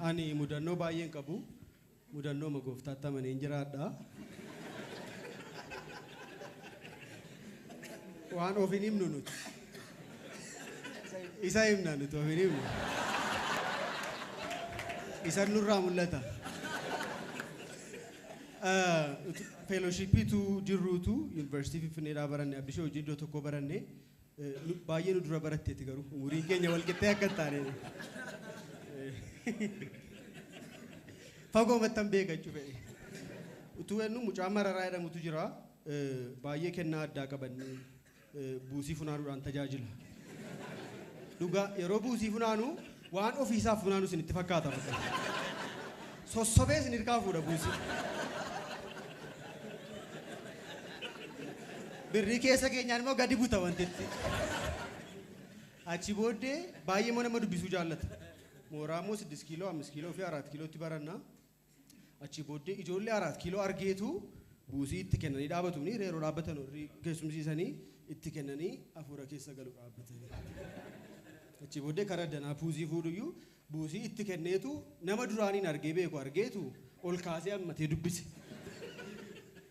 Ani mudannoo baay'een qabu. Mudannoo gooftaatti amaneen jiraadha. Waan of hin himnu nuti. Isa himna nuti of hin himnu. Isa nurraa mul'ata. Fellowshipiitu jirruutu yuunivarsiitii Finfinneedhaa baranne, Abdishee hojii iddoo tokko baranne, baay'ee nu dura baratteeti garuu umuriin keenya wal qixxee akka hin taane. Fagoo mattan beeka jechuu fedhe. Utuu ennu mucaa Mararaa jedhamutu jira. Baay'ee kennaa addaa qabanne buusii funaanuudhaan tajaajila. Dhugaa yeroo buusii funaanu waan ofiisaaf funaanu isinitti fakkaata. Sossobee isin hirkaa fuudha buusii. Birrii keessa keenyaan immoo gadi buta wantitti. Achi booddee baay'ee immoo nama dubbisuu jaallata. Mooraa immoo 6 kiiloo, 5 kiiloo fi 4 kiilootti baranna. Achi booddee ijoollee 4 kiiloo argeetu buusii itti kennanii dhaabatu ni yeroo dhaabbatan warri keessumsiisanii itti kennanii hafuura keessa galu dhaabbatanii. Achi booddee karaa danaa buusii fuudhuyyuu buusii itti kenneetu nama duraaniin argee beeku argeetu ol kaasee hammatee dubbise.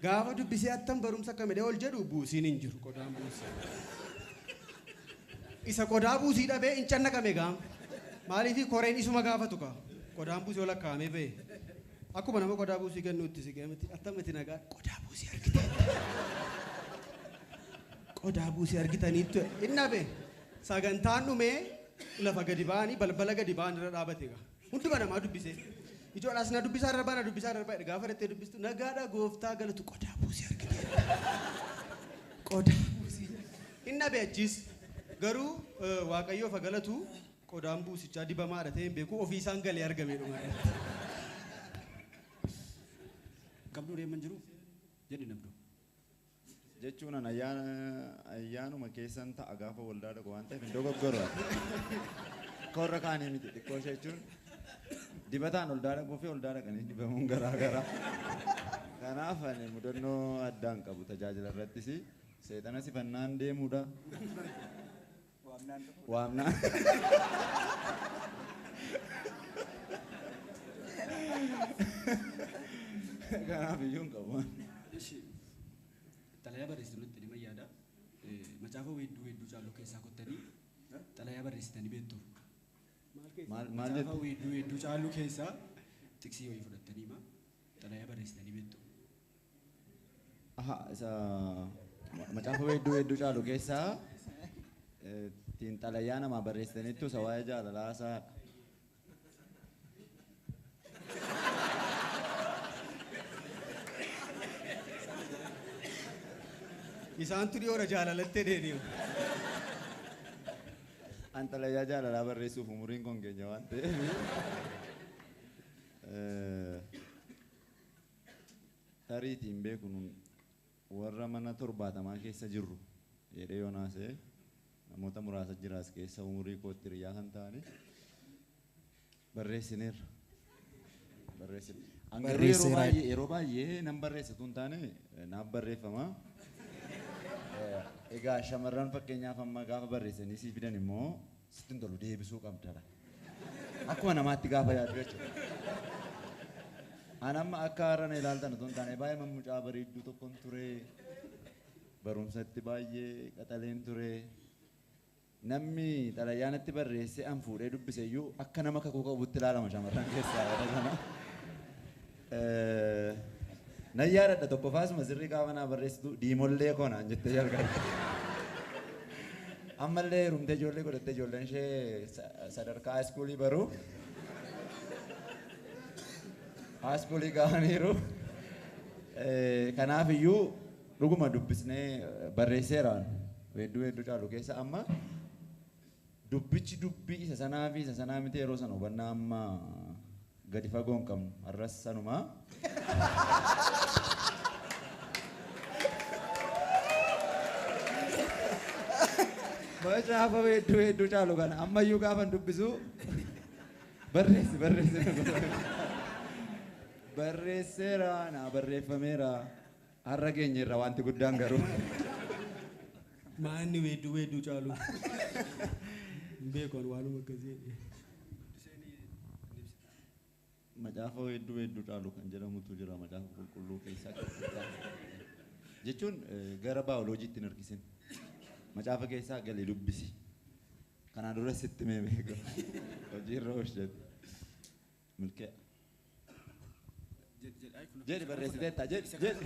Gaafa dubbisee attam barumsa akka midhee ol jedhu buusiin hin jiru qodaan buusii. Isa qodaa buusii dhabee hin cannaqame gaam. Maaliif koreen isuma gaafatu kaa qodaan buusii ol akkaa'amee ba'e. Akkuma nama qodaa buusii kennuutti si gahamatti attamatti nagaa qodaa buusii argitaniitti. Qodaa buusii argitaniitti hin dhabe. Sagantaan dhumee lafa gadi ba'anii balbala gadi ba'an irra dhaabate gaa. Hunduma namaa dubbisee. Ijoollee as na dubbisaa darbaa na dubbisaa darbaa gaafa dhattee dubbistu nagaadha gooftaa galatu qodaa buusii argitaniitti. Qodaa buusii. Hin dhabe achiis garuu Waaqayyoof galatu qodaan buusichaa dibamaadha ta'ee hin beeku ofii isaan galee argame dhuma. Qabduu deeman jiru jedhi nabdu. Jechuun an ayyaanuma keessan ta'a gaafa waldaa dhaqu waan ta'eef hin dogoggoru. Akka warra kaanii miti xiqqoo ishee jechuun dibataan waldaa dhaquu fi waldaa dhaqanii dibamuun garaa garaa. Kanaaf ani mudannoo addaan qabu tajaajila irrattis seexana sifannaan deemuudha. Waamnaan. Kanaaf iyyuu hin qabu. Ishi xalayaa barreessitu nutti dhima yaada. Macaafa weedduu weedduu caaluu keessaa kottanii xalayaa barreessitanii beektu. Maal Macaafa jettu? Weedduu weedduu caaluu keessaa tiksii wayii fudhattanii ma xalayaa barreessitanii beektu. Aha, isa macaafa weedduu weedduu caalu keessaa ittiin xalayaa namaa barreessitaniittu isa waa'ee jaalalaa isaa. Isaantu dhiyoodha jaalalattee deeniyu. An xalayaa jaalalaa barreessuuf umuriin kun keenya waan ta'eef. Tariitiin beeku nun warra mana 70 keessa jirru jedhee Yoonaasee namoota muraasa jiraas keessa umurii kootti hiriyaa kan ta'ani barreessineerra. Barreessine. An garuu yeroo baay'ee nan barreessa tun taane naaf barreeffama. Egaa shamarran fakkeenyaaf amma gaafa barreessanii sii fidan immoo sitti hin tolu deebisuu qabdadha. Akkuma namaatti gaafa yaaddu jechuudha. An amma akka har'a na ilaaltan otoo hin taane baay'ee mucaa bareedduu tokkon ture. Barumsatti baay'ee qaxaleen ture. Namni xalayaa natti barreessee an fuudhee dubbise iyyuu akka nama kakuu qabutti ilaalama shamarran keessaa yeroo sana. Nan yaadadha tokkoffaasuma sirrii gaafa naa barreessitu diimollee koo naan jettee jalqabde. Ammallee heerumtee ijoollee godhattee ijoolleen ishee sadarkaa haayiskuulii baru. Haayiskuulii gahaniiru. Kanaaf iyyuu dhuguma dubbisnee barreesseera weedduu weedduu caalu keessa amma dubbichi dubbii isa sanaa fi isa sanaa miti yeroo sana hubannaa amma gadi fagoo hin qabnu har'as sanuma. Macaafa weedduu weedduu caalu kana ammayyuu gaafan dubbisu barreessi barreessi barreesseera naa barreeffameera har'a geenyeerra wanti guddaan garuu. Maanni weedduu weedduu caalu. Hin beeku ani waanuma akkasii jedhee. Macaafa Weedduu Weedduu Caalu kan jedhamutu jira Macaafa Qulqulluu keessaa. Jechuun gara baayoloojiitti hin harkisin. Macaafa keessaa galii dubbisi. Kanaan dura sitti mee beeku. Hojiirra oolchate. Milkee. Jedhi barreessiteetta jedhi jedhi.